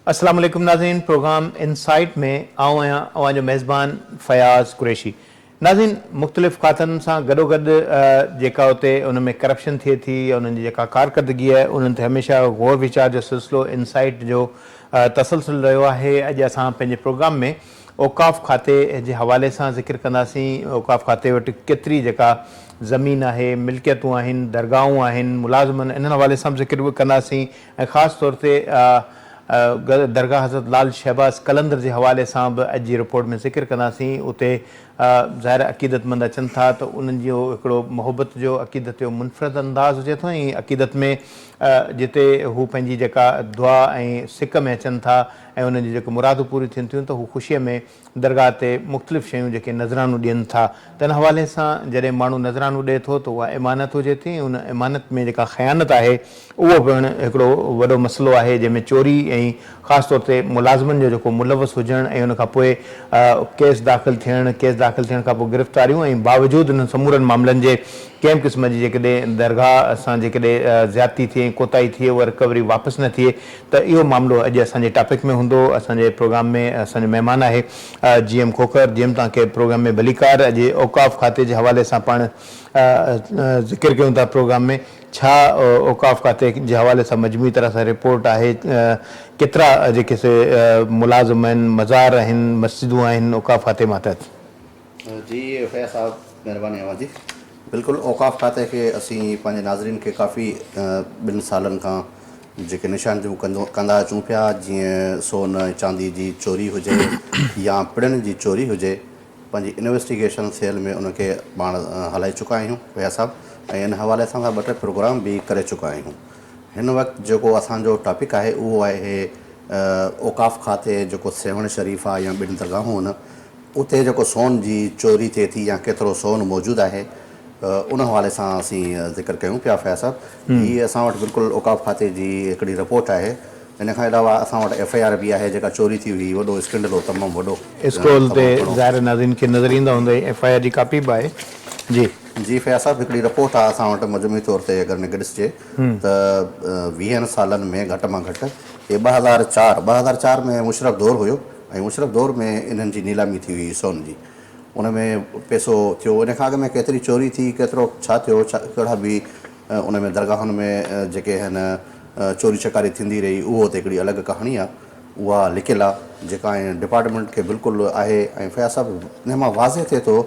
السلام عليڪم ناظرين پروگرام انسائيٽ ۾ آئون آهيان اوهان جو ميزبان فياض قريشي ناظرين مختلف کاتن سان گڏوگڏ جيڪا اتي ان ۾ ڪرپشن ٿئي ٿي يا انهن جي جيڪا ڪارڪردگي آهي انهن تي هميشه غور ويچار جو سلسلو انسائيٽ جو تسلسل رهيو آهي اڄ اسان پنهنجي پروگرام ۾ اوقاف کاتي جي حوالي سان ذڪر ڪنداسين اوقاف کاتي وٽ ڪيتري جيڪا زمين آهي ملڪيتون آهن درگاهون آهن ملازمن انهن حوالي سان به ذڪر ڪنداسين ۽ خاص طور تي درگاهه حضرت لال شهباز قلندر جي حوالي سان به اڄ جي رپورٽ ۾ ذڪر ڪنداسين. اتي ظاهر عقيدتمند اچن ٿا ته انهن جو هڪڙو محبت جو عقيدت جو منفرد انداز هجي ٿو ۽ عقيدت ۾ جتي هو پنهنجي جيڪا دعا ۽ سڪ ۾ اچن ٿا ۽ انهن جون جيڪي مرادون پوريون ٿين ٿيون ته هو خوشيء ۾ درگاهه تي مختلف شيون جيڪي نذرانو ڏين ٿا تنھن حوالي سان جڏهن ماڻهو نذرانو ڏئي ٿو ته اها امانت هجي ٿي ۽ ان امانت ۾ جيڪا خيانت آهي اهو پڻ هڪڙو وڏو مسئلو آهي جنهن ۾ چوري ۽ خاص طور تي ملازمن جو جيڪو ملوث هجڻ ۽ ان کان پوء ڪيس داخل ٿيڻ ڪيس داخل ٿيڻ کان پوء گرفتاريون ۽ باوجود انهن سمورن معاملن جي ڪنهن به قسم جي جيڪڏهن درگاهه سان جيڪڏهن زيادتي ٿئي ۽ ڪوتاهي ٿئي اها رڪوري واپس نه ٿئي ته اهو معاملو اڄ اسان جي ٽاپڪ ۾ هوندو. اسان جي پروگرام ۾ اسان جو مهمان آهي جي ايم کوکر. جي ايم توهان کي پروگرام ۾ ڀليڪار. اڄ اوقاف کاتي جي حوالي سان پاڻ ذڪر ڪيون ٿا پروگرام ۾ ڇا اوقاف کاتي جي حوالي سان مجموعي طرح سان رپورٽ آهي ڪيترا جيڪي سي ملازم آهن مزار آهن مسجدون آهن اوقاف کاتي ماتحت. جي فياض صاحب مهرباني اوهان جي. بلڪل اوقاف کاتي کي اسين پنهنجي ناظرين کي ڪافي ٻن سالن کان جيڪي نشاندهيون ڪندو ڪندا اچون پيا جيئن سون ۽ چاندي جي چوري هجي يا پڙن جي چوري هجي پنهنجي انويسٽيگيشن سيل ۾ ان کي پاڻ هلائي چڪا آهيون فياض صاحب ۽ ان حوالي سان اسان ٻه ٽي پروگرام به ڪري چڪا آهيون هن وقت جيڪو اسان جو ٽاپڪ آهي اهو آهي اوقاف کاتي جيڪو سيوهڻ شريف آهي يا ٻين درگاهون آهن اتي جيڪو سون جي چوري ٿئي ٿي يا ڪيترو سون موجود آهي ان حوالي سان اسين ذڪر ڪيون پيا فياض صاحب هي اسان وٽ بلڪل اوقاف کاتي جي هڪڙي رپورٽ آهي ان کان علاوه اسان وٽ ايف I R به آهي جيڪا چوري ٿي هئي وڏو اسڪينڊل هو تمام وڏو اسڪرول تي ظاهر ناظرين کي نظر ايندا هوندا هي ايف I R جي ڪاپي به آهي جي. جي فياض صاحب هڪڙي رپورٽ آهي اسان وٽ مجموعي طور تي اگر نگ ڏسجي ته ويهن سالن ۾ گهٽ مان گهٽ هي 2004 2004 ۾ مشرف دور هيو ۽ مشرف دور ۾ انهن جي نيلامي ٿي هئي سون جي ان ۾ پئسو ٿيو ان کان اڳ ۾ ڪيتري چوري ٿي ڪيترو ڇا ٿيو ڇا ڪهڙا به ان ۾ درگاهن ۾ جيڪي هن چوري چڪاري ٿيندي رهي اهو ته هڪڙي الڳ ڪهاڻي آ اها لڪيل آ جيڪا ۽ ڊپارٽمينٽ کي بلڪل آهي ۽ فياض صاحب ان مان واضح ٿئي ٿو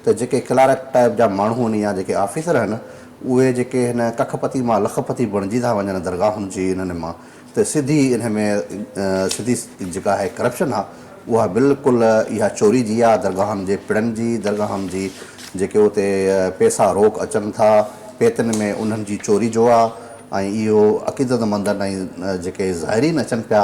ته جيڪي ڪلارڪ ٽائپ جا ماڻهو آهن يا جيڪي آفيسر آهن اهي جيڪي هن ڪک پتي مان لک پتي بڻجي ٿا وڃن درگاهن جي انهن مان ته سڌي انهي ۾ سڌي جيڪا آهي ڪرپشن آ اها بلڪل اها چوري جي آ درگاهن جي پڙن جي درگاهن جي جيڪي اتي پيسا روڪ اچن ٿا پيتن ۾ انهن جي چوري جو آ ۽ اهو عقيدتمندن ۽ جيڪي زائرين اچن پيا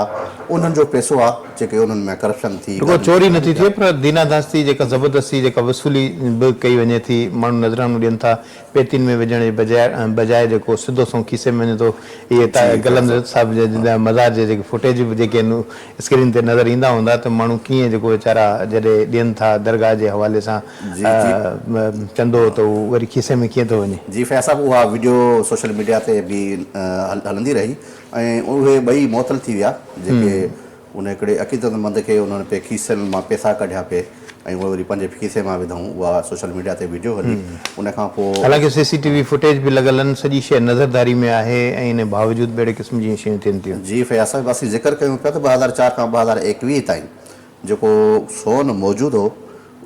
انهن جو پيسو آ جيڪي انهن ۾ ڪرپشن ٿي رڳو چوري نٿي ٿئي پر ديناداستي جيڪا زبردستي جيڪا وصولي به ڪئي وڃي ٿي ماڻهو نذرانو ڏين ٿا پيتين ۾ وجهڻ جي بجاء بجاء جيڪو سڌو سنئون کيسي ۾ وڃي ٿو اهي قلندر صاحب جي مزار جي جيڪي فوٽيج به جيڪي آهن اسڪرين تي نظر ايندا هوندا ته ماڻهو ڪيئن جيڪو ويچارا جڏهن ڏين ٿا درگاهه جي حوالي سان چندو ته هو وري کيسي ۾ ڪيئن ٿو وڃي. جي فياض صاحب اها وڊيو سوشل ميڊيا تي به هلندي رهي ۽ اهي ٻئي معطل ٿي ويا جيڪي ان هڪڙي عقيدتمند کي انهن پي کيسن مان پيسا ڪڍيا پي ۽ اهي وري پنهنجي کيسي مان وڌائون اها سوشل ميڊيا تي وڊيو هلي ان کان پوء. حالانڪه سي سي ٽي وي فوٽيج به لڳل آهن سڄي شيء نظرداري ۾ آهي ۽ ان باوجود به اهڙي قسم جون شيون ٿين ٿيون. جي فياض صاحب اسين ذڪر ڪيون پيا ته 2004 کان 2021 تائين جيڪو سون موجود هو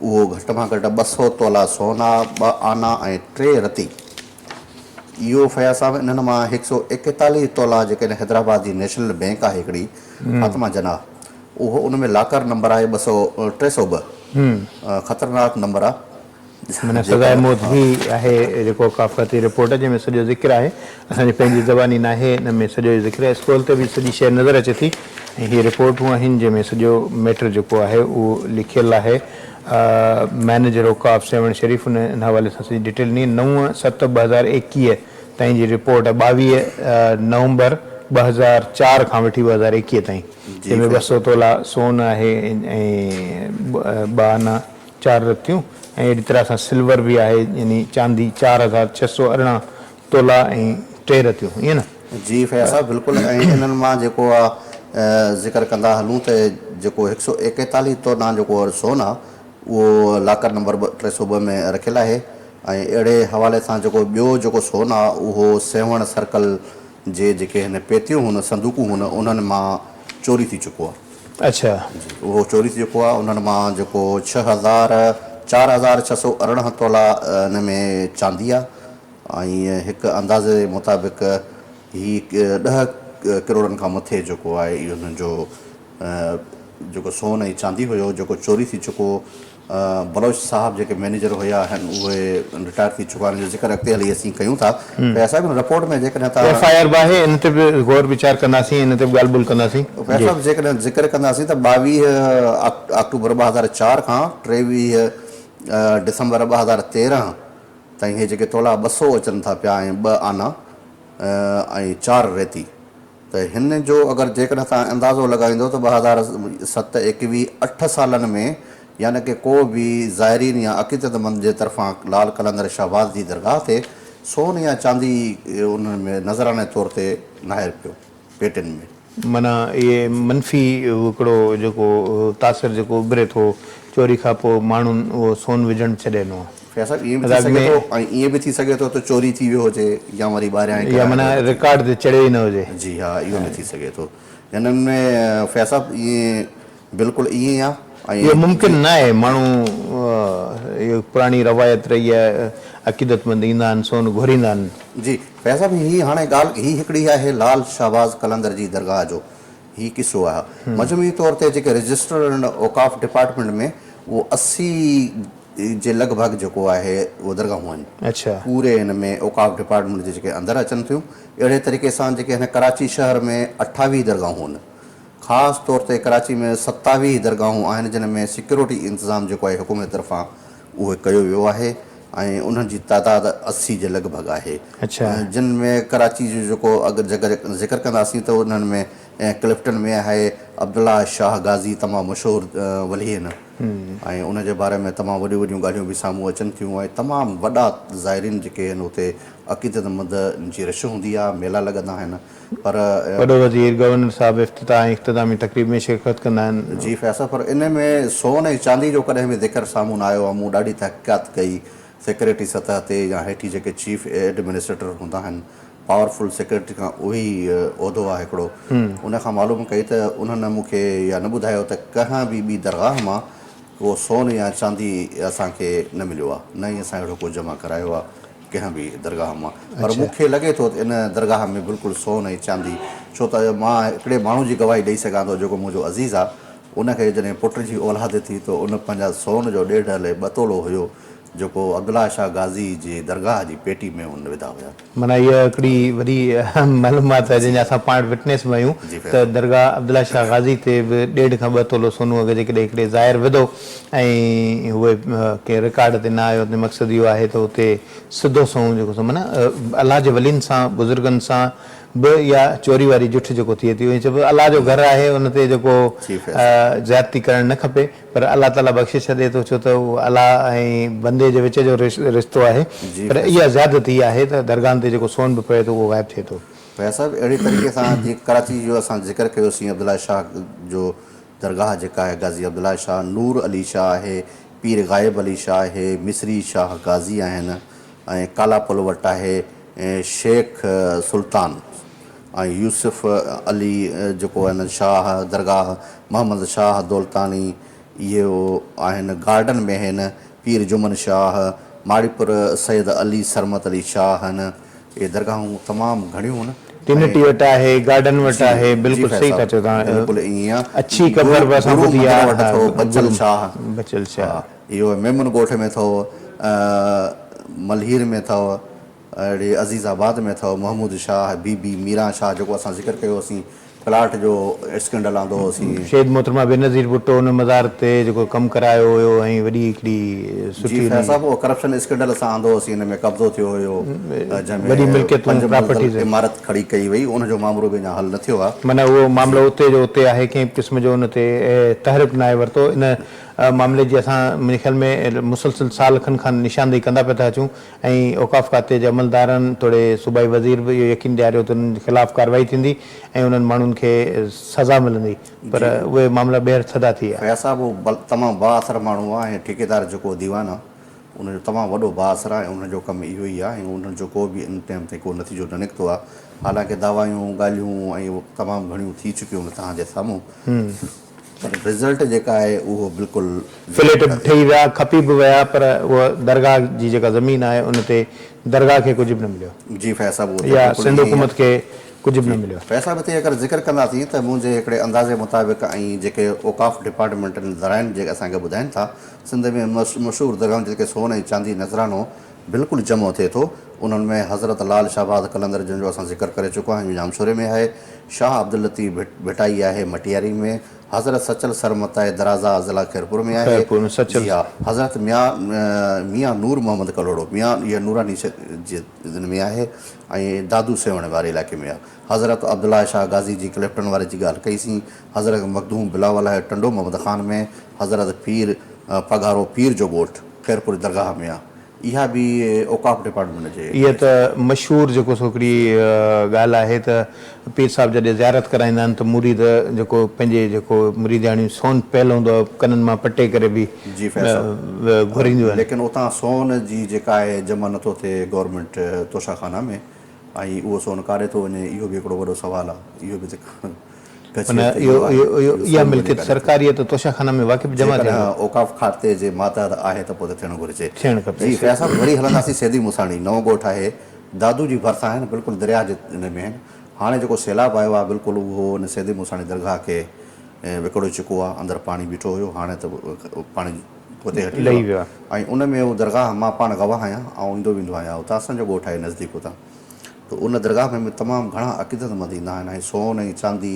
اهو گهٽ مان گهٽ 200 تولا سون آ ٻه آنا ۽ ٽي رتي اهو فياض صاحب انهن مان هڪ سئو ايڪيتاليهه تولا جيڪڏهن حيدرآباد جي نيشنل بينڪ آهي هڪڙي فاطمه جناح اهو ان ۾ لاڪر نمبر آهي 200 302 خطرناڪ نمبر آ معنيٰ سزاء موت هي آهي جيڪو ڪافڪاتي رپورٽ جنهن ۾ سڄو ذڪر آهي اسان جي پنهنجي زباني ناهي ان ۾ سڄو ذڪر آهي اسڪرول تي به سڄي شيء نظر اچي ٿي ۽ هي رپورٽون آهن جنهن ۾ سڄو ميٽر جيڪو آهي اهو لکيل آهي مئنيجر اوقاف سيوهڻ شريف ان ان حوالي سان سڄي ڊيٽيل ڏني 9 7 2021 تائين جي رپورٽ 22 نومبر 2004 کان وٺي 2021 تائين جنهن ۾ 200 تولا سون آهي ۽ ٻه آنا چار رتيون ۽ اهڙي طرح سان سلور به آهي يعني چاندي 4618 تولا ۽ ٽي رتيون ائين نه؟ جي فياض صاحب بلڪل ۽ انهن مان جيڪو آ ذڪر ڪندا هلون ته جيڪو هڪ سؤ ايڪيتاليهه تولا جيڪو سون آهي اهو لاڪر نمبر 302 ۾ رکيل آهي ۽ اهڙي حوالي سان جيڪو ٻيو جيڪو سون آهي اهو سيوهڻ سرڪل جي جيڪي هن پيتيون هن صندوقون هن انهن مان چوري ٿي چڪو آهي. اڇا. جي اهو چوري ٿي چڪو آهي انهن مان جيڪو 6 هزار 4618 تولا ان ۾ چاندي آهي ۽ هڪ اندازي مطابق هي 10 ڪروڙن کان مٿي جيڪو آهي اهو انهن جو جيڪو سون ۽ چاندي هيو جيڪو چوري ٿي چڪو. بلوچ صاحب جيڪي مئنيجر هيا آهن اهي رٽائر ٿي چڪا آهن، ان جو ذڪر اڳتي هلي اسين ڪيون ٿا. فياض صاحب ان رپورٽ ۾ جيڪڏهن توهان. ايف I R به آهي ان تي به غور ويچار ڪنداسين ان تي به ڳالهه ٻولهه ڪنداسين. فياض صاحب جيڪڏهن ذڪر ڪنداسين ته 22 آڪٽوبر 2004 کان 23 ڊسمبر 2013 تائين هي جيڪي تولا 200 اچن ٿا پيا ۽ 2 آنا ۽ 4 ريتي ته هن جو اگر جيڪڏهن توهان اندازو لڳائيندو ته 2007 21 اٺ سالن ۾ يعني ڪه ڪو به زائرين يا عقيدتمند جي طرفان لال قلندر شهباز جي درگاهه تي سون يا چاندي انهن ۾ نذراني طور تي ناهي رکيو پيٽين ۾. معنيٰ اهي منفي هڪڙو جيڪو تاثر جيڪو اڀري ٿو چوري کان پوء ماڻهن اهو سون وجهڻ ڇڏي ڏنو آهي. فياض صاحب ائين به ٿي سگهي ٿو ۽ ائين به ٿي سگهي ٿو ته چوري ٿي ويو هجي يا وري ٻاهريان ئي يا معنيٰ رڪارڊ تي چڙهيو ئي نه هجي. جي ها اهو به ٿي سگهي ٿو. هنن ۾ فياض صاحب ائين بلڪل ائين ئي آهي ۽ اهو ممڪن نه آهي ماڻهو اهو پراڻي روايت رهي آهي عقيدتمند ايندا آهن سون گهوريندا آهن. جي فياض صاحب هي هاڻي ڳالهه هي هڪڙي آهي لال شهباز قلندر جي درگاهه جو هي قصو آهي. مجموعي طور تي جيڪي رجسٽرڊ آهن اوقاف ڊپارٽمينٽ ۾ اهو 80 جي لڳ ڀڳ جيڪو آهي اهو درگاهون آهن. پوري هن ۾ اوقاف ڊپارٽمينٽ جي جيڪي اندر اچن ٿيون. اهڙي طريقي سان جيڪي هن ڪراچي شهر ۾ 28 درگاهون آهن. خاص طور تي ڪراچي ۾ 27 درگاهون آهن جن ۾ سيڪيورٽي انتظام جيڪو آهي حڪومت طرفان اهو ڪيو ويو آهي ۽ انهن جي تعداد 80 جي لڳ ڀڳ آهي. جن ۾ ڪراچي جو جيڪو اڳ ذڪر ڪنداسين ته انهن ۾ ڪلفٽن ۾ آهي عبدالله شاهه غازي تمام مشهور ولي آهن. ۽ ان جي باري ۾ تمام وڏيون وڏيون ڳالهيون به سامهون اچن ٿيون ۽ تمام وڏا زائرين جيڪي آهن اتي عقيدتمند جي رش هوندي آهي ميلا لڳندا آهن پر. وڏو وزير، گورنر صاحب افتتاح ۽ اختتامي تقريب ۾ شرڪت ڪندا آهن. جي فياض صاحب پر ان ۾ سون ۽ چاندي جو ڪڏهن به ذڪر سامهون نه آيو آهي مون ڏاڍي تحقيقات ڪئي سيڪريٽري سطح تي يا هيٺين جيڪي چيف ايڊمنسٽريٽر هوندا آهن پاور فل سيڪريٽري کان اهو ئي عهدو آهي هڪڙو ان کان معلوم ڪئي ته انهن مون کي اها نه ٻڌايو ته ڪنهن به ٻي درگاهه مان ڪو سون يا چاندي اسان کي نه مليو آهي نه ئي اسان اهڙو ڪو جمع ڪرايو آهي ڪنهن به درگاهه مان پر مون کي لڳي ٿو ته ان درگاهه ۾ بلڪل سون ۽ چاندي ڇو ته مان هڪڙي ماڻهو جي گواهي ڏئي سگهان ٿو جيڪو منهنجو عزيز آهي ان کي جڏهن پٽ جي اولاد ٿي ته ان پنهنجا سون جو ڏيڍ الي ٻه تولو هيو جيڪو عبدالله شاهه غازي جي درگاهه جي پيٽي ۾ هن وڌا هيا. معنيٰ اها هڪڙي وڏي اهم معلومات آهي جنهن جا اسان پاڻ وٽنيس به آهيون ته درگاهه عبدالله شاهه غازي تي به ڏيڍ کان ٻه تولو سونو اگهه جيڪڏهن هڪڙي زائر وڌو ۽ اهي ڪنهن رڪارڊ تي نه آيو ته مقصد اهو آهي ته اتي سڌو سنئون جيڪو سو معنيٰ الله جي ولين سان بزرگن سان به اها چوري واري جٺ جيڪو ٿئي ٿي ائين چئبو الله جو گهر آهي ان تي جيڪو زيادتي ڪرڻ نه کپي. پر الله تعاليٰ بخشي ڇڏي ٿو ڇو ته اهو الله ۽ بندي جي وچ جو رشتو آهي پر اها زيادتي آهي ته درگاهن تي جيڪو سون به پوي ٿو اهو غائب ٿئي ٿو. فياض صاحب اهڙي طريقي سان جيئن ڪراچي جو اسان ذڪر ڪيوسين عبدالله شاهه جو درگاهه جيڪا آهي غازي عبدالله شاهه، نور علي شاهه آهي، پير غائب علي شاهه آهي، مصري شاهه غازي آهن ۽ ڪالا پل وٽ آهي شيخ سلطان ۽ يوسف علي جيڪو آهن شاهه درگاهه محمد شاهه دولتاڻي اهي آهن گارڊن ۾ آهن پير جمن شاهه ماڙيپور سيد علي سرمت علي شاهه آهن اهي درگاهون تمام گهڻيون آهن ٽنٽي وٽ آهي گارڊن وٽ آهي بلڪل صحيح ٿا چئو توهان بلڪل ائين آهي اڇي قبر به اسان ٻڌي آهي وٽ اٿو بچل شاهه بچل شاهه اهو ميمن ڳوٺ ۾ اٿو ملهير ۾ اٿو اهڙي عزيز آباد ۾ اٿو محمود شاهه، بي بي ميران شاهه جيڪو اسان ذڪر ڪيو هوسين پلاٽ جو اسڪينڊل آندو هوسين. شهيد محترمه بينظير ڀٽو ان مزار تي جيڪو ڪم ڪرايو هيو ۽ وڏي هڪڙي جي سٺي فيض صاحب اهو ڪرپشن اسڪينڊل اسان آندو هوسين ان ۾ قبضو ٿيو هيو جنهن وڏي ۾ ملڪيتون پنج منزل پراپرٽيز. عمارت کڙي ڪئي وئي ان جو مامرو به اڃا حل نه ٿيو آهي. معنيٰ اهو معاملو اتي جو اتي آهي ڪنهن به قسم جو ان تي تحرڪ ناهي ورتو ان معاملي جي اسان منهنجي خيال ۾ مسلسل سال کن کان نشاندهي ڪندا پيا ٿا اچون ۽ اوقاف کاتي جي عملدارن توڙي صوبائي وزير به اهو يقين ڏياريو ته انهن خلاف ڪارروائي ٿيندي ۽ انهن ماڻهن کي سزا ملندي پر اهي معاملا ٻيهر ٿڌا ٿي ويا. فياض صاحب هو تمام بااثر ماڻهو آهي ۽ ٺيڪيدار جيڪو ديوان آهي ان جو تمام وڏو بااثر آهي ۽ انهن جو ڪم اهو ئي آهي ۽ انهن جو ڪو به ان ٽائيم تائين ڪو نتيجو نه نڪتو آهي حالانڪه دعوائيون ڳالهيون ۽ تمام گهڻيون ٿي چڪيون آهن توهان جي سامهون پر رزلٽ جيڪا آهي اهو بلڪل فليٽ به ٺهي ويا کپي به ويا پر اها درگاهه جي جيڪا زمين آهي ان تي درگاهه کي ڪجهه به نه مليو جي فيض صاحب اهو ته يا بلڪل سنڌ ائين ئي آهي. حڪومت کي ڪجهه به جي نه مليو. فيض صاحب هتي اگر ذڪر ڪنداسين ته منهنجي هڪڙي اندازي مطابق ۽ جيڪي اوقاف ڊپارٽمينٽ ذرائن جيڪي اسان کي ٻڌائين ٿا سنڌ ۾ مشهور درگاهن جتي سون ۽ چاندي نذرانو بلڪل جمع ٿئي ٿو، انهن ۾ حضرت لعل شهباز قلندر جنهن جو اسان ذڪر ڪري چڪا آهيون ڄامشوري ۾ آهي، شاهه عبداللطيف ڀٽائي آهي مٽياري ۾، حضرت سچل سرمت آهي درازا ضلع خيرپور ۾ آهي، خيرپور ۾ سچل. جي ها، حضرت ميان ميان نور محمد ڪلهوڙو ميان اها نوراني جي ان ۾ آهي ۽ دادو سيوهڻ واري علائقي ۾ آهي، حضرت عبدالله شاهه غازي جي ڪلفٽن واري جي ڳالهه ڪئي سين، حضرت مخدوم بلاول آهي ٽنڊو محمد خان ۾، حضرت پير پاڳارو پير جو ڳوٺ خيرپور درگاهه ۾ آ. اها به اوقاف ڊپارٽمينٽ جي. اها ته مشهور جيڪو سو هڪڙي ڳالهه آهي ته پير صاحب جڏهن زيارت ڪرائيندا آهن ته مريد جيڪو پنهنجي جيڪو مريدياڻيون سون پيل هوندو آهي ڪنن مان پٽي ڪري به جي فيض صاحب گهرينديون آهن. ليڪن اتان سون جي جيڪا آهي جمع نٿو ٿئي گورنمينٽ توشا خانا ۾ ۽ اهو سون ڪاڏي ٿو وڃي اهو به هڪڙو وڏو سوال آ اهو به ته معنيٰ اها ملڪيت سرڪاري آهي ته توشا خانه ۾ واقعي به جمع ٿيڻ جيڪڏهن اوقاف کاتي جي ماتحت آهي ته پوء ته ٿيڻ گهرجي. ٿيڻ کپي. جي فياض صاحب وري هلنداسين سيدي موساڻي نئون ڳوٺ آهي دادو جي ڀرسان آهن بلڪل درياهه جي ان ۾ آهن هاڻي جيڪو سيلاب آيو آهي بلڪل اهو ان سيدي موساڻي درگاهه کي وڪوڙي چڪو آهي اندر پاڻي بيٺو هيو هاڻي ته پاڻي پوئتي هٽي ويو آهي ۽ ان ۾ اهو درگاهه مان پاڻ گواهه آهيان آئون ايندو ويندو آهيان اتان اسان جو ڳوٺ آهي نزديڪ اتان ته ان درگاهه ۾ تمام گهڻا عقيدتمند ايندا آهن ۽ سون ۽ چاندي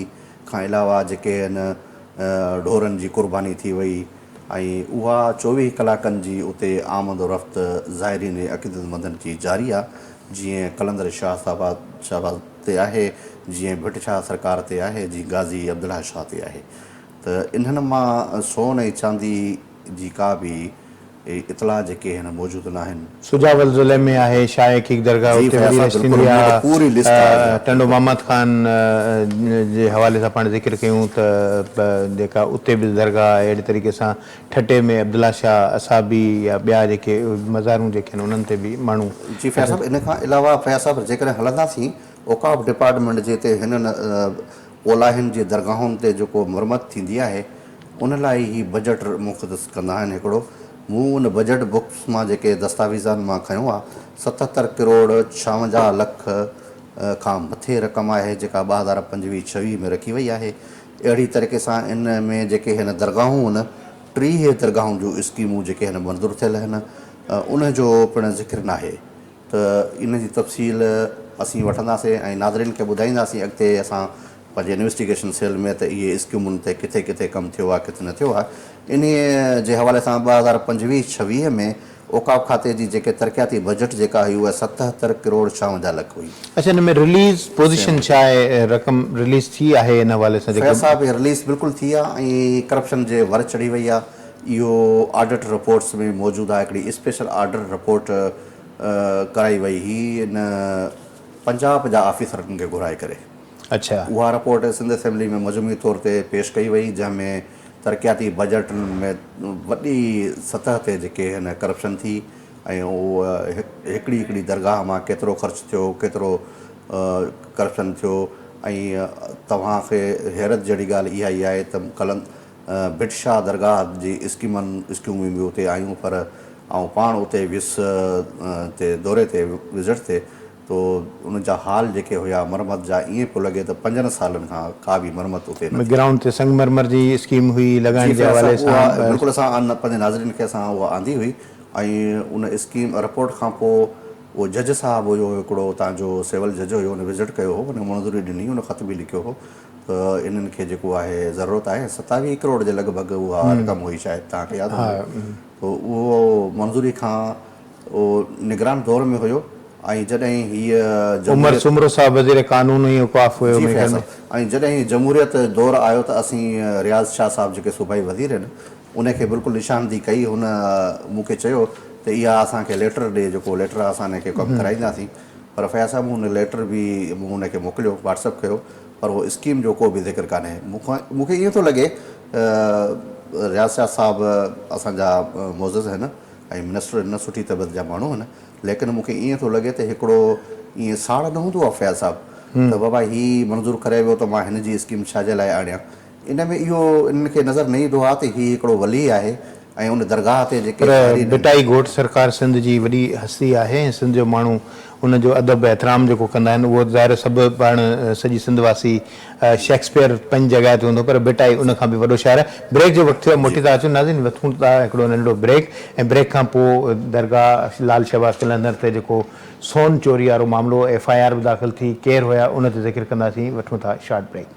کان علاوه جيڪي آهن ڍورن جي قرباني ٿي وئي ۽ اها چوويهه ڪلاڪن جي اتي آمد و رفت زائرين ۽ عقيدتمندن جي جاري آهي جيئن قلندر شاهه شهباز تي آهي جيئن ڀٽ شاهه سرڪار تي آهي جيئن غازي عبدالله شاهه تي آهي ته انهن مان سون ۽ چاندي جي ڪا به اطلاع جيڪي هن موجود ناهن. سجاول ضلعي ۾ آهي شاهه حقيق درگاهه جي اتي فياض وڏي صاحب رش بلڪل ٿيندي مون وٽ آ. پوري لسٽ آهي. ٽنڊو محمد خان جي حوالي سان پاڻ ذڪر ڪيون ته جيڪا اتي به درگاهه آهي اهڙي طريقي سان ٺٽي ۾ عبدالله شاهه اصحابي يا ٻيا جيڪي مزارون جيڪي آهن انهن تي به ماڻهو. جي فياض صاحب ان کان علاوه فياض صاحب جيڪڏهن هلنداسين اوقاف ڊپارٽمينٽ جي تي هنن اولاهين جي درگاهن تي جيڪو مرمت ٿيندي آهي ان لاء هي بجيٽ مختص ڪندا آهن هڪڙو مون ان بجيٽ بڪس مان جيڪي دستاويزن مان کنيو آهي 77 ڪروڙ 56 لک کان مٿي رقم آهي جيڪا 2025 26 ۾ رکي وئي آهي اهڙي طريقي سان ان ۾ جيڪي هن درگاهون هن 30 درگاهن جون اسڪيمون جيڪي هن منظور ٿيل آهن ان جو پڻ ذڪر ناهي ته ان جي تفصيل اسين وٺنداسين ۽ ناظرين کي ٻڌائينداسين اڳتي اسان پنهنجي انويسٽيگيشن سيل ۾ ته اهي اسڪيمن تي ڪٿي ڪٿي ڪم ٿيو آهي ڪٿي نه ٿيو آهي انهي جي حوالي سان 2025 26 ۾ اوقاف کاتي جي جيڪي ترقياتي بجيٽ جيڪا هئي اها 77 ڪروڙ 56 لک هئي. اڇا ان ۾ رليز پوزيشن ڇا آهي رقم رليز ٿي آهي ان حوالي سان جيڪي. فيض صاحب هي رليز بلڪل ٿي آهي ۽ ڪرپشن جي ور چڙهي وئي آهي اهو آڊٽ رپورٽس ۾ موجود آهي هڪڙي اسپيشل آڊٽ رپورٽ ڪرائي وئي هئي ان پنجاب جا آفيسرن کي گهرائي ڪري. اڇا. اها رپورٽ سنڌ اسيمبلي ۾ مجموعي طور تي پيش ڪئي وئي جنهن ۾ ترقياتي بجيٽن ۾ وڏي سطح تي جيڪي هن ڪرپشن ٿي ۽ اهو هڪڙي هڪڙي درگاهه مان ڪيترو خرچ ٿيو ڪيترو ڪرپشن ٿيو ۽ توهان کي حيرت جهڙي ڳالهه اها ئي آهي ته قلند ڀٽ شاهه درگاهه جي اسڪيمن اسڪيمون به اتي آيون پر آئون پاڻ اتي ويس تي دوري تي وزٽ تي تو ان جا حال جيڪي هيا مرمت جا ائين پيو لڳي ته پنجن سالن کان ڪا به مرمت اتي نه ٿي. گرائونڊ تي سنگ مرمر جي اسڪيم هئي لڳائڻ جي جي فياض حوالي صاحب اها سان. بلڪل اسان پنهنجي ناظرين کي اسان اها آندي هئي ۽ ان اسڪيم رپورٽ کان پوء اهو جج صاحب هيو هڪڙو اتان جو سول جج هيو ان وزٽ ڪيو هو ان منظوري ڏني ان خط به لکيو هو ته انهن کي جيڪو آهي ضرورت آهي 27 ڪروڙ جي لڳ ڀڳ اها رقم هئي شايد توهان کي ياد هوندو ته اهو منظوري کان اهو نگران دور ۾ هيو. ۽ جڏهن هيء عمر جمهوريت سومرو صاحب وزير قانون ۽ اوقاف هيو جي منهنجي فياض خيال ۾. صاحب ۽ جڏهن جمهوريت دور آيو ته اسين رياض شاهه صاحب جيڪي صوبائي وزير آهن ان کي بلڪل نشاندهي ڪئي هن مون کي چيو ته اها اسان کي ليٽر ڏي جيڪو ليٽر اسان ان کي ڪم ڪرائينداسين پر فياض صاحب مون ان ليٽر به مون ان کي موڪليو واٽس اپ ڪيو پر اهو اسڪيم جو ڪو به ذڪر ڪانهي مون کان مون کي ائين ٿو لڳي رياض شاهه صاحب اسان جا معزز آهن ۽ منسٽر آهن سٺي طبيعت جا ماڻهو آهن ليڪن مون کي ائين ٿو لڳي ته هڪڙو ائين ساڙ نه هوندو آهي فياض صاحب ته بابا هي منظور ڪري ويو ته مان هن جي اسڪيم ڇا جي لاء آڻيان ان ۾ اهو انهن کي نظر نه ايندو آهي ته هي هڪڙو ولي آهي ۽ ان درگاهه تي جيڪي پر زائرين آهن. ڀٽائي گهوٽ سرڪار سنڌ جي وڏي هستي آهي ۽ سنڌ جو ماڻهو ان جو ادب احترام جيڪو ڪندا آهن اهو ظاهر سڀ پاڻ سڄي سنڌ واسي شيڪسپيئر پنهنجي جڳهه تي هوندو پر ڀٽائي ان کان به وڏو شاعر آهي. بريڪ جو وقت ٿيو آهي موٽي ٿا اچون ناظرين وٺون ٿا هڪڙو ننڍڙو بريڪ ۽ بريڪ کان پوء درگاهه لال شهباز قلندر تي جيڪو سون چوري وارو معاملو ايف I R به داخل ٿي ڪير هيا ان تي ذڪر ڪنداسين وٺون ٿا شارٽ بريڪ.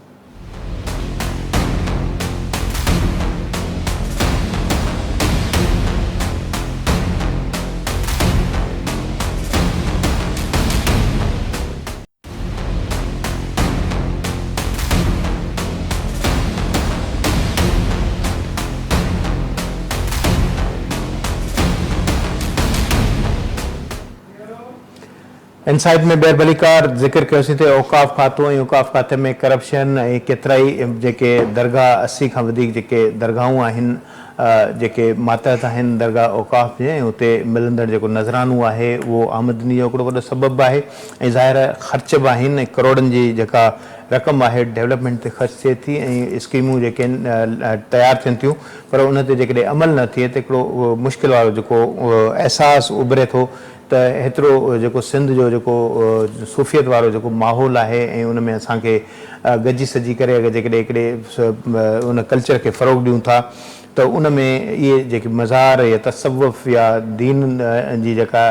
انسائيٽ ۾ ٻيهر ڀليڪار ذڪر ڪيوسين ته اوقاف کاتو ۽ اوقاف کاتي ۾ ڪرپشن ۽ ڪيترائي جيڪي درگاهه 80 کان وڌيڪ جيڪي درگاهون آهن جيڪي ماتحت آهن درگاهه اوقاف جي ۽ اتي ملندڙ جيڪو نذرانو آهي اهو آمدني جو هڪڙو وڏو سبب به آهي ۽ ظاهر آهي خرچ به آهن ۽ ڪروڙن جي جيڪا رقم آهي ڊولپمينٽ تي خرچ ٿئي ٿي ۽ اسڪيمون جيڪي آهن تيار ٿين ٿيون پر ان تي جيڪڏهن عمل نه ٿئي ته هڪڙو مشڪل وارو جيڪو احساس اڀري ٿو ته هيترو جيڪو سنڌ جو جيڪو صوفيت وارو جيڪو ماحول آهي ۽ ان ۾ اسان کي گڏجي سڏجي ڪري اگر جيڪڏهن هڪڙي ان ڪلچر کي فروغ ڏيون ٿا ته ان ۾ اهي جيڪي مزار يا تصوف يا دين جي جيڪا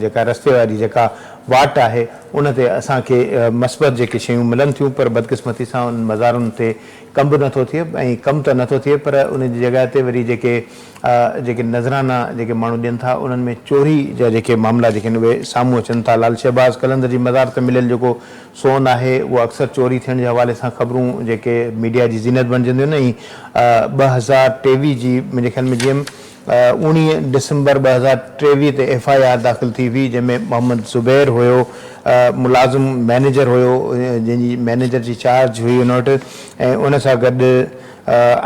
جيڪا رستي واري جيڪا واٽ آهي ان تي اسان کي مثبت جيڪي شيون ملن ٿيون پر بدقسمتي سان انهن مزارن تي ڪم به نٿو ٿئي ۽ ڪم ته نٿو ٿئي پر ان جي جڳهه تي وري جيڪي جيڪي نذرانا جيڪي ماڻهو ڏين ٿا انهن ۾ چوري جا جيڪي معاملا جيڪي آهن اهي سامهون اچن ٿا. لال شهباز قلندر جي مزار تي مليل جيڪو سون آهي اهو اڪثر چوري ٿيڻ جي حوالي سان خبرون جيڪي ميڊيا جي زينت بڻجنديون آهن ۽ 2023 جي منهنجي خيال ۾ جيئن 19 ڊسمبر 2023 تي ايف I R داخل ٿي هئي جنهن ۾ محمد زبير هيو ملازم مئنيجر هيو جنهن جي مئنيجر جي چارج هئي ان وٽ ۽ ان سان گڏ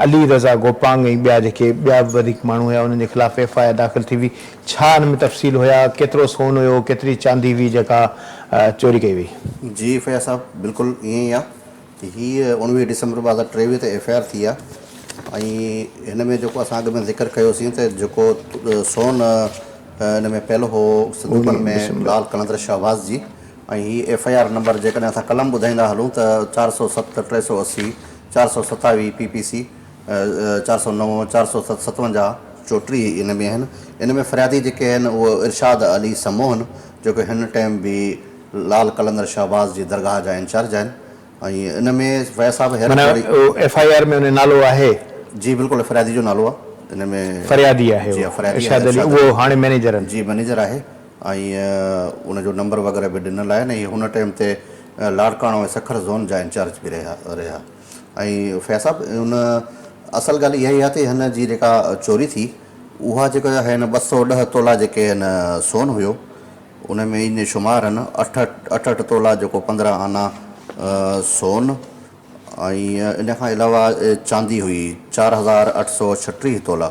علي رضا گوپانگ ۽ ٻيا جيڪي ٻيا به وڌيڪ ماڻهو هيا انهن جي خلاف ايف I R داخل ٿي هئي ڇا ان ۾ تفصيل هيا ڪيترو سون هيو ڪيتري چاندي هئي جيڪا چوري ڪئي وئي. جي فياض صاحب بلڪل ائين ئي آ ته هي 19 ڊسمبر 2023 تي ايف I R ٿي آ ۽ هن ۾ جيڪو اسان اڳ ۾ ذڪر ڪيوسين ته جيڪو سون ان ۾ پيل هو صندوقن ۾ لال قلندر شهباز جي ۽ هي ايف I R number جيڪڏهن اسان قلم ٻڌائيندا هلون ته 407 380 427 پي پي سي، 409، 457، 34 ان ۾ آهن. ان ۾ فريادي جيڪي آهن اهي ارشاد علي سمون آهن جيڪو هن ٽائيم به لال قلندر شهباز جي درگاهه جا انچارج آهن ۽ ان ۾ فياض صاحب حيرت معنيٰ واري. ايف I R ۾ ان جو نالو آهي؟ جي بلڪل فريادي جو نالو آهي ان ۾. فريادي آهي جي اهو ها فريادي آهي ارشاد علي ارشاد اهو علي هاڻي مئنيجر آهن. جي مئنيجر آهي ۽ ان جو نمبر وغيره به ڏنل آهن ۽ هن ٽائيم تي لاڙڪاڻو ۽ سکر زون جا انچارج به رهيا رهيا ۽ فياض صاحب ان اصل ڳالهه اها ئي آهي ته هن جي جيڪا چوري ٿي اها جيڪا هن 210 تولا جيڪي هن سون هيو ان ۾ ائين شمار هن اٺ اٺ اٺ تولا جيڪو 15 آنا سون ۽ ان کان علاوه چاندي هئي 4836 تولا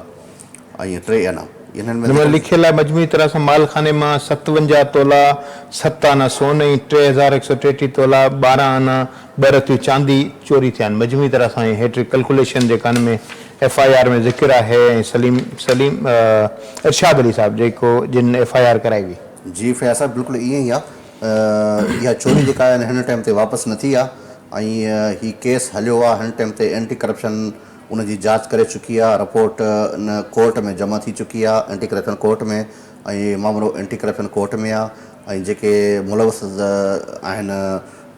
۽ ٽي آنا. انهن ۾ ۾ ذڪر. لکيل آهي، مجموعي طرح سان مال خاني مان 57 تولا ست آنا سون ۽ 3133 تولا 12 آنا ٻه رتيون چاندي چوري ٿيا آهن. مجموعي طرح سان هيٺ ڪلڪوليشن جيڪا ان ۾ ايف I R ۾ ذڪر آهي ۽ سليم سليم ارشاد علي صاحب جيڪو جن ايف I R ڪرائي هئي. جي فياض صاحب بلڪل ائين ئي آهي. اها چوري جيڪا آهي هن ٽائيم تي واپس نه ٿي آهي ۽ هي ڪيس هليو آهي هن ٽائيم تي اينٽي ڪرپشن ان جي جاچ ڪري چڪي آهي رپورٽ ان ڪورٽ ۾ جمع ٿي چڪي آهي اينٽي ڪرپشن ڪورٽ ۾ ۽ مامرو اينٽي ڪرپشن ڪورٽ ۾ آهي ۽ جيڪي ملوث آهن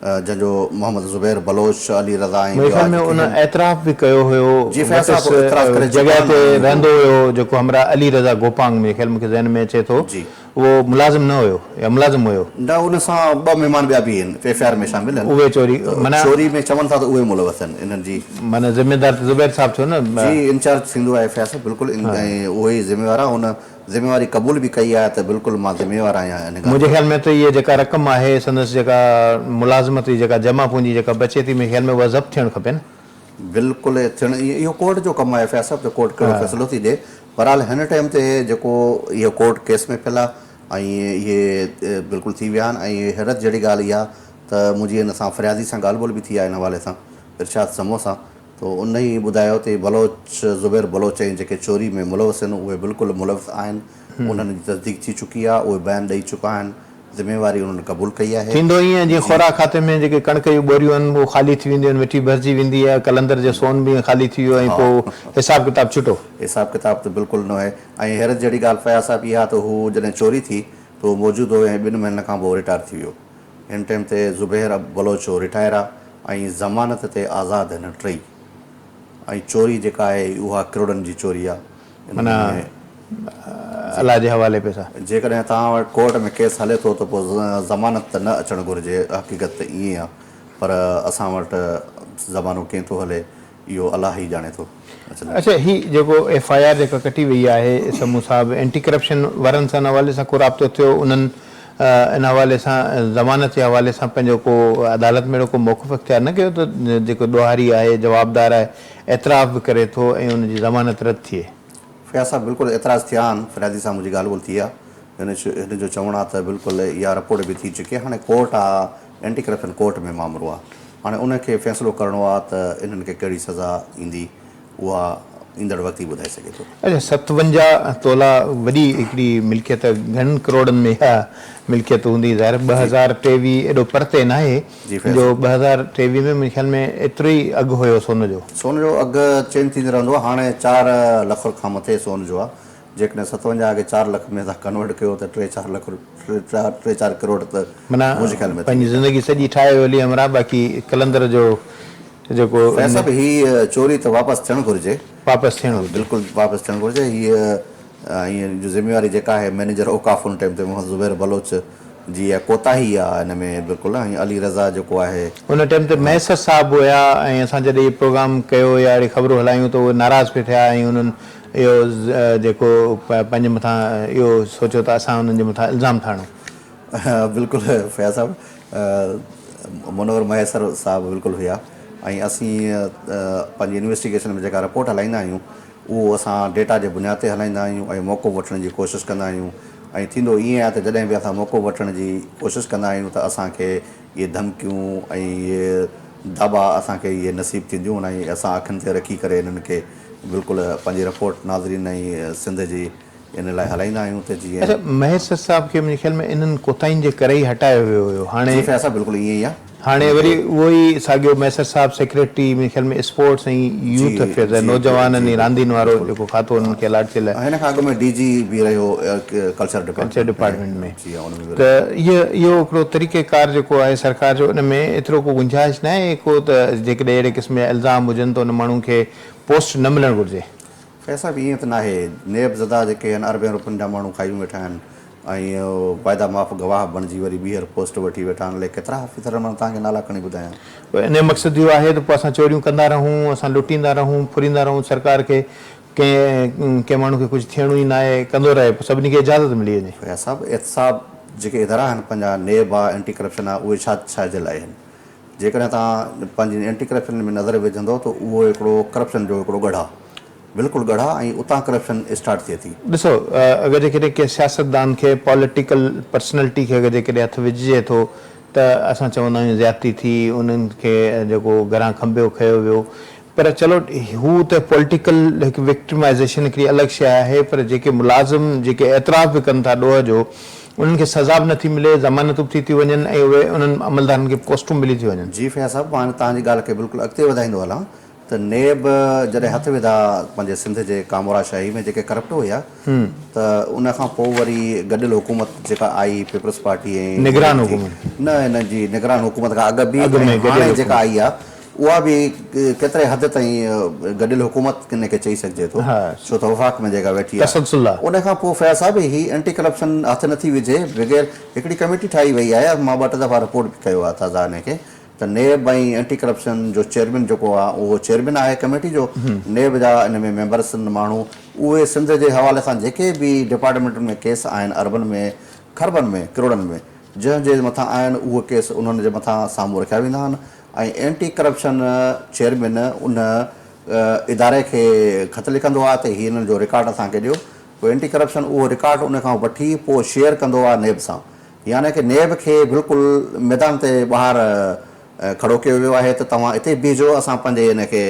جنهن جو محمد زبير بلوچ علي رضا ۽ منهنجي ٻيا خيال ۾ جيڪي ان آهن اعتراف به ڪيو هيو جي فياض وٽس صاحب اعتراف ڪري چڪا جڳهه آهن تي ۽ رهندو هيو جيڪو همراهه علي رضا گوپانگ منهنجي خيال مونکي ذهن ۾ اچي ٿو جي. اهو ملازم نه هيو يا ملازم هيو؟ نه ان سان ٻه مهمان ٻيا به آهن ايف I R ۾ شامل آهن. اهي چوري معنيٰ. چوري ۾ چون ٿا ته اهي ملوث آهن انهن جي. معنيٰ ذميدار ته زبير صاحب ٿيو نه. جي انچارج ٿيندو آهي فياض صاحب بلڪل ۽ اهو ئي ذميوار آهي هن ذميواري قبول به ڪئي آهي ته بلڪل مان ذميوار آهيان ان ڳالهه منهنجي خيال ۾ ته هيء جيڪا رقم آهي سندس جيڪا ملازمت جي جيڪا جمع پونجي جيڪا بچي ٿي منهنجي خيال ۾ اها ضبط ٿيڻ کپي نه. بلڪل ٿيڻ اهو ڪورٽ جو ڪم آهي فياض صاحب ته ڪورٽ ڪهڙو فيصلو ٿي ڏي بهرحال هن ٽائيم تي جيڪو اهو ڪورٽ ڪيس ۾ پيل آهي ۽ اهي بلڪل ٿي ويا آهن ۽ حيرت جهڙي ڳالهه اها ته منهنجي هن سان فريادي سان ڳالهه ٻولهه به ٿي آهي ان حوالي سان ارشاد سمون سان ته ان ئي ٻڌايو ته بلوچ زبير بلوچ ۽ جيڪي چوري ۾ ملوث آهن اهي بلڪل ملوث آهن انهن جي تصديق ٿي چڪي آهي اهي بيان ڏئي چڪا آهن ذميواري انهن قبول ڪئي آهي. ٿيندو ائين جيئن خوراڪ کاتي ۾ جيڪي ڪڻڪ جون ٻوريون آهن اهي خالي ٿي وينديون آهن، مٺي ڀرجي ويندي آهي، قلندر جو سون به ائين خالي ٿي ويو ۽ پوء حساب ڪتاب ڇٽو. حساب ڪتاب ته بلڪل نه آهي ۽ حيرت جهڙي ڳالهه فياض صاحب اها ته هو جڏهن چوري ٿي ته هو موجود هو ۽ ٻن مهينن کان پوء رٽائر ٿي ويو. هن ٽائيم تي زبير بلوچ هو رٽائر آهي ۽ ضمانت تي آزاد هن ٽئي ۽ چوري جيڪا آهي اها ڪروڙن جي چوري آهي. معنيٰ الله جي حوالي پئسا. جيڪڏهن توهان وٽ ڪورٽ ۾ ڪيس هلي ٿو ته پوء ضمانت ته نه اچڻ گهرجي، حقيقت ته ائين آ پر اسان وٽ زمانو ڪئين ٿو هلي اهو الله ئي ڄاڻي ٿو. اڇا هي جيڪو ايف I R جيڪا ڪٽي وئي آهي سمون صاحب اينٽي ڪرپشن وارن سان ان حوالي سان ڪو رابطو ٿيو انهن ان حوالي سان ضمانت جي حوالي سان پنهنجو ڪو عدالت ۾ اهڙو ڪو موقف اختيار نه ڪيو ته جيڪو ڏوهاري آهي جوابدار آهي اعتراف به ڪري ٿو ۽ ان جي ضمانت رد ٿئي. فياض صاحب بلڪل اعتراض ٿيا آهن فريادي سان منهنجي ڳالهه ٻولهه ٿي آهي هن هن جو چوڻ آهي ته بلڪل اها رپورٽ به ٿي چڪي آهي هاڻي ڪورٽ آهي اينٽي ڪرپشن ڪورٽ ۾ مامرو آهي هاڻي ان کي فيصلو ڪرڻو آهي ته انهن کي ڪهڙي سزا ايندي اها ايندڙ وقت ئي ٻڌائي سگهي ٿو. اڇا 57 تولا وڏي هڪڙي ملڪيت گهڻن ڪروڙن ۾ اها ملڪيت هوندي ظاهر 2023 ايڏو پرتي ناهي جو 2023 ۾ منهنجي خيال ۾ ايترو ئي اگهه هيو سون جو. سون جو اگهه چينج ٿيندو رهندو آهي هاڻي چار لک کان مٿي سون جو آهي جيڪڏهن 57 کي چار لک ۾ توهان ڪنورٽ ڪيو ته ٽي چار لک ٽي چار ڪروڙ ته معنيٰ منهنجي خيال ۾ ٿي پنهنجي زندگي سڄي ٺاهي ويو هلي همراهه باقي قلندر جو جيڪو فيض صاحب هي چوري ته واپس ٿيڻ گهرجي. واپس ٿيڻ گهرجي. بلڪل واپس ٿيڻ گهرجي هي ۽ جو ذميواري جيڪا آهي مئنيجر اوقاف ان ٽائيم تي محمد زبير بلوچ جي اها ڪوتاهي آهي ان ۾ بلڪل ۽ علي رضا جيڪو آهي. ان ٽائيم تي مهيسر صاحب هيا ۽ اسان جڏهن هي پروگرام ڪيو يا اهڙي خبرون هلايون ته اهي ناراض پئي ٿيا ۽ انهن اهو جيڪو پنهنجي مٿان اهو سوچيو ته اسان انهن جي مٿان الزام ٿا هڻون. بلڪل فياض صاحب منور مهيسر صاحب بلڪل هيا ۽ اسين پنهنجي انويسٽيگيشن ۾ جيڪا رپورٽ هلائيندا آهيون اهو اسان ڊيٽا جي بنياد تي هلائيندا آهيون ۽ موقعو وٺڻ جي ڪوشش ڪندا آهيون ۽ ٿيندو ائين آهي ته جڏهن به اسان موقعو وٺڻ جي ڪوشش ڪندا آهيون ته اسان کي اهي ڌمڪيون ۽ اهي داٻا اسان کي اهي نصيب ٿينديون آهن ۽ اسان اکين تي رکي ڪري انهن کي بلڪل پنهنجي رپورٽ ناظرين ۽ سنڌ جي ان لاء هلائيندا آهيون ته جيئن. اڇا مهيسر صاحب کي منهنجي خيال ۾ انهن ڪوتاهين جي ڪري ئي هٽايو ويو هيو هاڻي. جي فياض صاحب بلڪل ائين ئي آهي. هاڻي وري اهو ئي ساڳيو مهيسر صاحب سيڪريٽري منهنجي خيال ۾ اسپورٽس ۽ يوٿ افيئرز ۽ نوجوانن ۽ راندين وارو جيڪو کاتو انهن کي الاٽ ٿيل آهي. هن کان اڳ ۾ ڊي جي به رهيو ڪلچر ڊپارٽمينٽ ۾ ته اهو هڪڙو طريقه ڪار جيڪو آهي سرڪار جو ان ۾ ايترو ڪو گنجائش ناهي ڪو ته جيڪڏهن اهڙي قسم جا الزام هجن ته ان ماڻهو کي پوسٽ نه ملڻ گهرجي. فيصل صاحب ائين ته ناهي، نيب زده جيڪي آهن اربين روپين جا ماڻهو کائي ويٺا آهن ۽ واعدا معاف گواهه بڻجي وري ٻيهر پوسٽ وٺي ويٺا آهن الائي ڪيترا آفيسر مان توهان کي نالا کڻي ٻڌايان. ان جو مقصد اهو آهي ته پوء اسان چوريون ڪندا رهون، اسان لٽيندا رهون، ڦريندا رهون، سرڪار کي ڪنهن ڪنهن ماڻهو کي ڪجهه ٿيڻو ئي ناهي، ڪندو رهي پوء سڀني کي اجازت ملي وڃي. فياض صاحب احتساب جيڪي ادارا آهن پنهنجا نيب آ اينٽي ڪرپشن آ اهي ڇا ڇا جي لاء آهن جيڪڏهن توهان پنهنجي اينٽي ڪرپشن ۾ نظر وجهندو ته اهو هڪڙو ڪرپشن جو هڪڙو ڳڙهه آ بلڪل ڳڙهه آ ۽ اتان ڪرپشن اسٽارٽ ٿئي ٿي. ڏسو اگر جيڪڏهن ڪنهن سياستدان کي پوليٽيڪل پرسنلٽي کي اگر جيڪڏهن هٿ وجهجي ٿو ته اسان چوندا آهيون زيادتي ٿي انهن کي جيڪو گهران کنڀيو کنيو ويو پر چلو هو ته پوليٽيڪل هڪ وڪٽمائيزيشن هڪڙي الڳ شيء آهي پر جيڪي ملازم جيڪي اعتراف به ڪن ٿا ڏوهه جو انهن کي سزا به نٿي ملي ضمانتون به ٿي ٿيون وڃن ۽ اهي انهن عملدارن کي پوسٽون ملي ٿيون وڃن. جي فياض صاحب مان توهان جي ڳالهه کي بلڪل اڳتي وڌائيندو هلان ته نيب جڏهن هٿ وڌا پنهنجي سنڌ جي ڪامورا شاهي ۾ جيڪي ڪرپٽ هيا ته ان کان پوء وري گڏيل حڪومت جيڪا آئي پيپلز پارٽي ۽ نگران حڪومت نه ان جي نگران حڪومت کان اڳ به ۽ هاڻي جيڪا آئي آهي. اها به ڪيتري حد تائين گڏيل حڪومت ان کي چئي سگهجي ٿو ڇو ته وفاق ۾ جيڪا ويٺي آهي. ان کان پوء فياض صاحب هي اينٽي ڪرپشن هٿ نٿي وجهي بغير هڪڙي ڪميٽي ٺاهي وئي آهي مان ٻه ٽي دفعا رپورٽ به ڪيو آهي تازا ان کي ته نيب ۽ اينٽي ڪرپشن جو چيئرمين جيڪو آهي اهو چيئرمين آهي ڪميٽي جو نيب جا ان ۾ ميمبرس ماڻهو اهي سنڌ جي حوالي سان جيڪي به ڊپارٽمينٽن ۾ ڪيس آهن اربن ۾ کربن ۾ ڪروڙن ۾ جنهن جي مٿان آهن اهي ڪيس انهن جي مٿان سامهون رکيا ويندا آهن ۽ اينٽي ڪرپشن چيئرمين ان اداري کي خط لکندو آهي ته هي انهن جو رڪارڊ اسان کي ڏيو پوء اينٽي ڪرپشن اهو رڪارڊ ان کان وٺي پوء شيئر ڪندو آهي نيب سان يعني ڪه نيب کي بلڪل ميدان تي ٻاهر کڙو ڪيو ويو آهي ته توهان اتي بيهجو اسان پنهنجي ان کي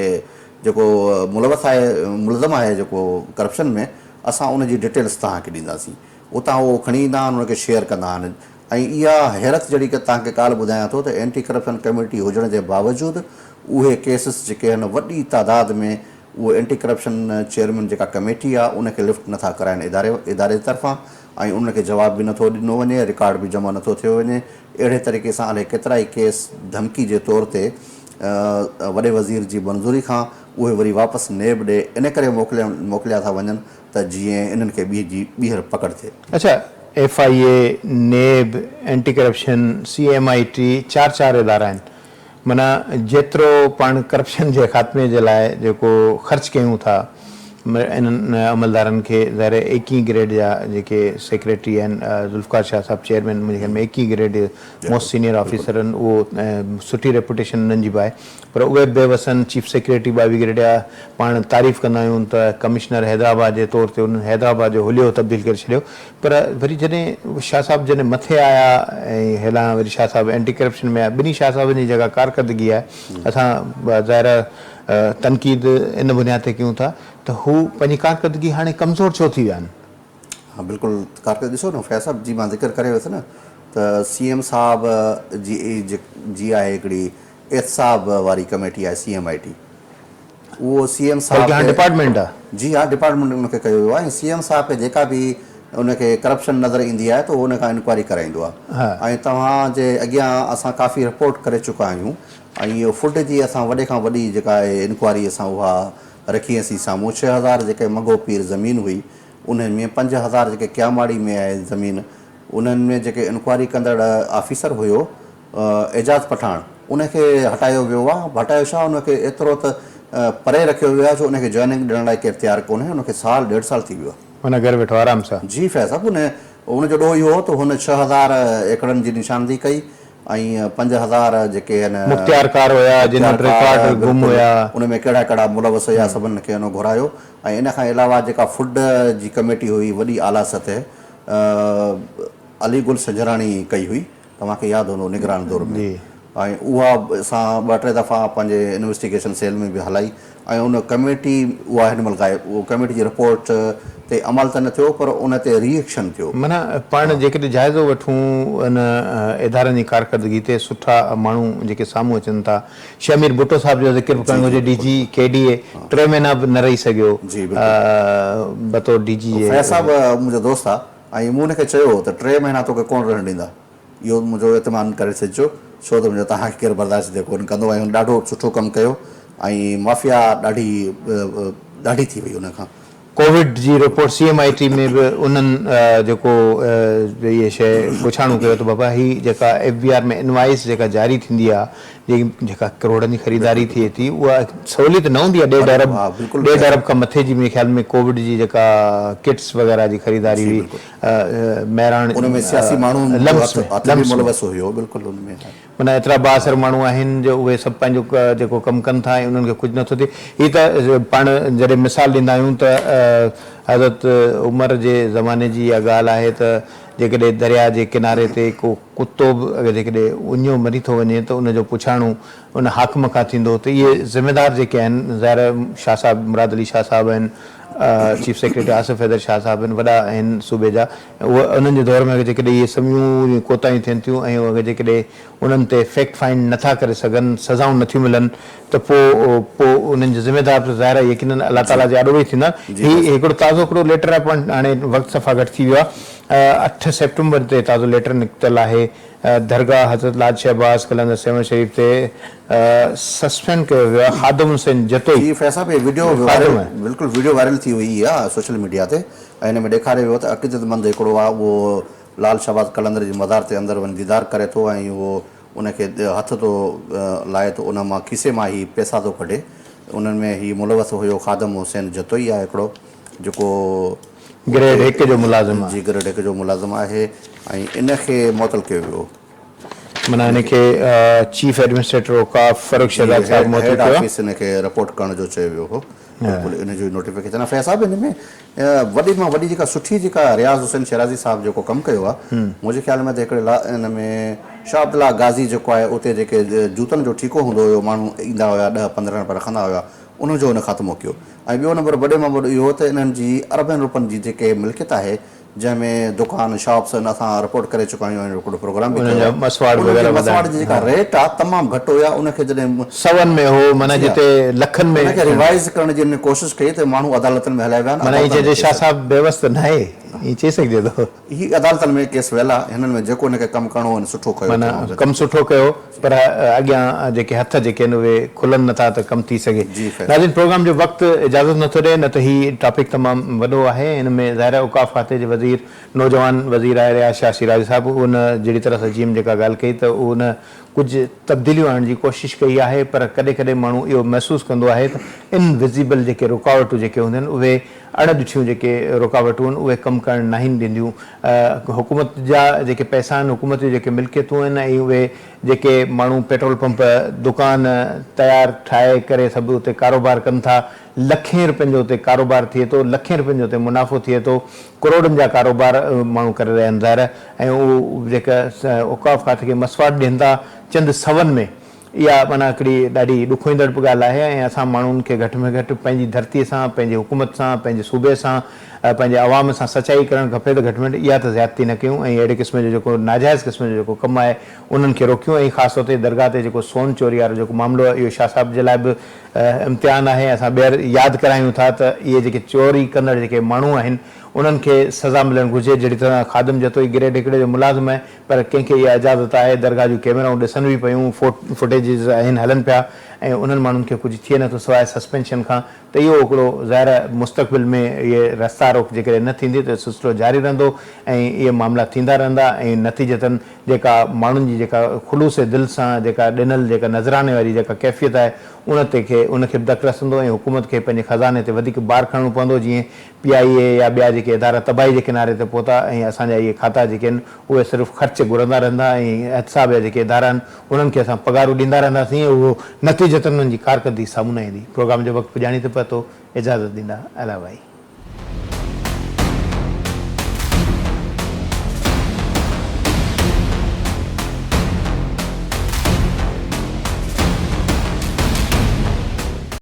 جيڪو ملوث آهي ملزم آهي جيڪو ڪرپشن ۾ اسان ان جي ڊيٽيلس توهان کي ڏينداسين اتان اهو کڻي ايندا آهن ان کي شيئر ڪندا آهن ۽ اها حيرت جهڙي توهان کي ڳالهه ٻڌايان ٿو ته اينٽي ڪرپشن ڪميٽي هجڻ جي باوجود اهي ڪيسز جيڪي آهن وڏي تعداد ۾ اهو اينٽي ڪرپشن چيئرمين جيڪا ڪميٽي آهي ان کي لفٽ نٿا ڪرائن اداري اداري جي طرفان ۽ انهن کي جواب به نٿو ڏنو وڃي رڪارڊ به جمع نٿو ٿيو وڃي اهڙي طريقي سان الائي ڪيترائي ڪيس ڌمڪي جي طور تي وڏي وزير جي منظوري کان اهي وري واپس نيب ڏي ان ڪري موڪليا ٿا وڃن ته جيئن انهن کي جي ٻيهر پڪڙ ٿئي. اڇا F I A, NAB, anti corruption, C M I T چار چار ادارا آهن معنيٰ جيترو پاڻ ڪرپشن جي خاتمي جي لاء جيڪو خرچ ڪيون ٿا انهن عملدارن کي ظاهر آهي ايڪيهين گريڊ جا جيڪي سيڪريٽري آهن ذوالفقار شاهه صاحب چيئرمين منهنجي خيال ۾ ايڪيهين گريڊ موسٽ سينيئر آفيسر آهن اهو سٺي ريپوٽيشن انهن جي به آهي پر اهي به بيوس آهن، چيف سيڪريٽري ٻاويهه گريڊ جا پاڻ تعريف ڪندا آهيون ته ڪمشنر حيدرآباد جي طور تي انهن حيدرآباد جو حليو تبديل ڪري ڇڏيو پر وري جڏهن شاهه صاحب جڏهن مٿي آيا ۽ هيڏانهن وري شاهه صاحب اينٽي ڪرپشن ۾ آيا ٻنهي شاهه صاحبن جي جيڪا ڪارڪردگي آهي اسان ظاهر آهي تنقيد ان بنياد تي ڪيون ٿا ته هو پنهنجي ڪارڪردگي هاڻي ڪمزور ڇو ٿي ويا آهن؟ ها بلڪل ڪارڪردگي ڏسو نه فيض صاحب جي مان ذڪر ڪري ويس نه ته سي ايم صاحب جي جي آهي هڪڙي احتساب واري ڪميٽي آهي سي ايم I ٽي اهو سي ايم صاحب بلڪه هاڻ ڊپارٽمينٽ آهي. جي ها ڊپارٽمينٽ ان کي ڪيو ويو آهي ۽ سي ايم صاحب کي جيڪا به ان کي ڪرپشن نظر ايندي آهي ته اهو ان کان انڪوائري ڪرائيندو آهي ۽ توهان جي اڳيان اسان ڪافي رپورٽ ڪري چڪا آهيون ۽ اهو فوڊ جي اسان وڏي کان وڏي جيڪا آهي انڪوائري اسان اها رکي هئسين سامهون 6000 جيڪي منگهو پير زمين هئي انهن ۾ 5000 جيڪي ڪياماڙي ۾ آهي زمين انهن ۾ جيڪي انڪوائري ڪندڙ آفيسر هيو اعجاز پٺاڻ ان کي هٽايو ويو آ، هٽايو ڇا ان کي ايترو ته پري رکيو ويو آ جو ان کي جوائننگ ڏيڻ لاء ڪير تيار ڪونهي، ان کي سال ڏيڍ سال ٿي ويو آ. معنيٰ گهر ويٺو آرام سان. جي فيض صاحب ان ان جو ڏوهه اهو هو ته هن 6000 ايڪڙن جي نشاندهي ڪئي ۽ 5000 جيڪي هن مختيارڪار هيا جن وٽ رڪارڊ گم هيا. ان ۾ ڪهڙا ڪهڙا ملوث هيا سڀن کي هن گهرايو ۽ ان کان علاوه جيڪا فوڊ جي ڪميٽي هئي وڏي اعليٰ سطح علي گل سنجراڻي ڪئي هئي توهان کي ياد هوندو نگران دور ۾ ۽ اها اسان ٻه ٽي دفعا پنهنجي انويسٽيگيشن سيل ۾ به هلائي ۽ ان ڪميٽي اها هن مهل غائب اهو ڪميٽي جي رپورٽ تي عمل ته نه ٿيو پر ان تي ري ايڪشن ٿيو. معنيٰ پاڻ جيڪڏهن جائزو وٺون ان ادارن جي ڪارڪردگي تي سٺا ماڻهو جيڪي سامهون اچن ٿا شهمير ڀٽو صاحب جو ذڪر به ڪرڻ گهرجي D G K D A ٽي مهينا به نه رهي سگهيو بطور ڊي جي جي. فيض صاحب منهنجو دوست آ ۽ مون هن کي چيو ته ٽي مهينا توکي ڪونه رهڻ ڏيندا، اهو منهنجو اعتماد ڪري ڇڏجو، ڇو ته منهنجو توهان کي ڪير برداشت هتي ڪونه ڪندو ۽ هن ڏاڍو سٺو ڪم ڪيو ۽ مافيا ڏاڍي ڏاڍي ٿي وئي ان کان. ڪووڊ جي report C M I T ۾ به انهن جيڪو اهي شيء پڇاڻو ڪيو ته بابا هي جيڪا ايف بي آر ۾ انوائس جيڪا جاري ٿيندي آهي جيڪي جيڪا ڪروڙن جي خريداري ٿئي ٿي اها سولي ته نه هوندي آهي ڏيڍ ارب ڏيڍ ارب کان مٿي جي منهنجي خيال ۾ ڪووڊ جي جيڪا ڪٽس وغيره جي خريداري هئي مهراڻ ان ۾ سياسي ماڻهو لمس ۾ لمس ملوث هيو بلڪل ان ۾ معنيٰ ايترا بااثر ماڻهو آهن جو اهي سڀ پنهنجو جيڪو ڪم ڪن ٿا ۽ انهن کي ڪجهه نٿو ٿئي هي ته پاڻ جڏهن مثال ڏيندا آهيون ته حضرت عمر جي زماني جي اها ڳالهه آهي ته جيڪڏهن درياء جي ڪناري تي ڪو ڪتو به اگر جيڪڏهن اڃيو مري ٿو وڃي ته ان جو پڇاڻو ان حاڪم کان ٿيندو ته اهي ذميدار جيڪي آهن ظاهر آهي شاهه صاحب مراد علي شاهه صاحب آهن چيف سيڪريٽري آصف حيدر شاهه صاحب آهن وڏا آهن صوبي جا اهي انهن جي دور ۾ اگر جيڪڏهن اهي سموريون ڪوتاهيون ٿين ٿيون ۽ اگر جيڪڏهن انهن تي فيڪٽ فائنڊ نٿا ڪري سگهن سزائون نٿيون ملن ته پوء پوء انهن جا ذميدار ته ظاهر آهي يقينن الله تعاليٰ جي آڏو ويهي ٿيندا. هي هڪڙو تازو هڪڙو ليٽر آهي پاڻ هاڻي وقت صفا گهٽ ٿي ويو آهي 8 سيپٽمبر تي تازو ليٽر نڪتل آهي. درگاهه حضرت لعل شهباز قلندر سيوهڻ شريف تي سسپينڊ ڪيو ويو آهي خادم حسين جتوئي جي فيصل صاحب هي وڊيو خادم وائرل بلڪل وڊيو وائرل ٿي وئي آهي سوشل ميڊيا تي ۽ ان ۾ ڏيکاريو ويو ته عقيدتمند هڪڙو آهي اهو لعل شهباز قلندر جي مزار تي اندر وڃي ديدار ڪري ٿو ۽ اهو ان کي هٿ ٿو لائي ته ان مان کيسي مان هي پئسا ٿو ڪڍي انهن ۾ هي ملوث هيو خادم حسين جتوئي آهي هڪڙو جيڪو گريڊ هڪ جو ملازم آهي. جي گريڊ هڪ جو ملازم آهي ۽ ان کي معطل ڪيو ويو. معنيٰ ان کي چيف ايڊمنسٽريٽر اوقاف فرخ جي شهزاد صاحب معطل هيڊ ڪيو آهي. آفيس ان کي رپورٽ ڪرڻ جو چيو ويو هو. بلڪل ان جو نوٽيفڪيشن آهي. فيض صاحب ان ۾ وڏي مان وڏي جيڪا سٺي جيڪا رياض حسين شيرازي صاحب جيڪو ڪم ڪيو آهي منهنجي خيال ۾ ته هڪڙي لا ان ۾ شاهه عبدالله غازي جيڪو آهي اتي جيڪي جوتن جو ٺيڪو هوندو هيو ماڻهو ايندا هيا ڏهه پندرهن رپيا رکندا هيا ان جو هن خاتمو ڪيو ۽ ٻيو نمبر وڏي مان وڏو اهو ته انهن جي اربين روپين جي جيڪي ملڪيت آهي جنهن ۾ دڪان شاپس آهن اسان رپورٽ ڪري چڪا آهيون ۽ هڪڙو پروگرام به انهن ڪيو جا آهي مسواڙ انهن جي وغيره مسواڙ وڌائڻ جي جيڪا ريٽ آهي تمام گهٽ هيا ان کي جڏهن سون ۾ هو معنيٰ جي ها جتي لکن ۾ ان کي ريوائز ڪرڻ جي انهن ڪوشش ڪئي ته ماڻهو عدالتن ۾ هليا ويا آهن معنيٰ ائين عدالتن ۾ چئجي ڪيس شاهه صاحب بيوس ته ناهي ائين چئي سگهجي ٿو. هي عدالتن ۾ ڪيس ويل آهي هنن ۾ جيڪو هن کي ڪم ڪرڻو هو هن سٺو ڪيو معنيٰ تمام ڪم بهترين. سٺو ڪيو پر اڳيان جيڪي هٿ جيڪي آهن اهي کلن نٿا ته ڪم ٿي سگهي. جي فيض. ناظرين پروگرام جو وقت اجازت نٿو ڏئي نه ته هي ٽاپڪ تمام وڏو آهي ان ۾ ظاهر آهي اوقاف کاتي جي وزير نوجوان وزير آهي رياض شاهه شيرازي صاحب ان جهڙي طرح سان جيم جيڪا ڳالهه ڪئي ته ان ڪجهه تبديليون آڻڻ جي ڪوشش ڪئي آهي پر ڪڏهن ڪڏهن ماڻهو اهو محسوس ڪندو آهي ته ان وزيبل جيڪي رڪاوٽون جيڪي هونديون آهن اهي اڻ ڏٺيون جيڪي رڪاوٽون آهن اهي ڪم ڪرڻ ناهن ڏينديون. حڪومت جا جيڪي پئسا آهن، حڪومت جون جيڪي ملڪيتون آهن ۽ اهي جيڪي ماڻهو پيٽرول پمپ، دڪان تيار ٺاهي ڪري سڀ اتي ڪاروبار ڪن ٿا، لکين روپين جو اتي ڪاروبار ٿئي ٿو، لکين روپين جو اتي منافعو ٿئي ٿو، ڪروڙن جا ڪاروبار ماڻهو ڪري رهيا آهن ظاهر آهي ۽ اهو جيڪا اوقاف کاتي کي مسواڙ ڏين ٿا چند سون ۾ اها معنيٰ هڪڙي ڏاڍي ڏکوئيندڙ به ڳالهه آهي ۽ اسان ماڻهن کي گهٽ ۾ گهٽ پنهنجي ڌرتيء سان، پنهنجي حڪومت سان، پنهنجي صوبي سان، پنهنجي عوام سان سچائي ڪرڻ کپي ته گهٽ ۾ گهٽ اها ته زيادتي نه ڪيون ۽ اهڙي قسم جو جيڪو ناجائز قسم جو جيڪو ڪم آهي انهن کي روڪيون ۽ خاص طور تي درگاهه تي جيڪو سون چوري وارو جيڪو معاملو آهي اهو شاهه صاحب جي لاء به امتحان آهي ۽ اسان ٻيهر ياد ڪرايون ٿا ته اهي جيڪي چوري ڪندڙ جيڪي ماڻهو آهن انهن کي سزا ملڻ گهرجي جهڙي طرح خادم جتوئي گريڊ هڪڙي جو ملازم آهي پر ڪنهن کي اها اجازت آهي، درگاهه جون ڪيميرائون ڏسن به پيون، فوٽيجز آهن هلن پيا ۽ انهن ماڻهن کي ڪجهه ٿئي نٿو سواء سسپينشن کان ته اهو هڪڙو ظاهر آهي مستقبل ۾ اهي رستا روڪ جيڪڏهن نه ٿيندي ته سلسلو جاري رهندو ۽ اهي معاملا ٿيندا رهندا ۽ نتيجتن جيڪا ماڻهن جي جيڪا خلوص دل سان جيڪا ڏنل جيڪا نذراني واري جيڪا ڪيفيت آهي ان تي کي ان کي به ڌڪ رسندو ۽ حڪومت کي پنهنجي خزاني تي وڌيڪ بار کڻڻو پوندو جيئن پي آء اي يا ٻيا جيڪي ادارا تباهي جي ڪناري تي پهتا ۽ اسان جا اهي کاتا جيڪي آهن اهي صرف خرچ گهرندا رهندا ۽ احتساب جا جيڪي ادارا آهن انهن کي اسان پگهارون ڏيندا رهنداسين ۽ اهو نتيجتن انهن جي ڪارڪردگي سامهون نه ايندي. پروگرام جو وقت پڄاڻي تي پهتو اجازت ڏيندا. الله ڀائي.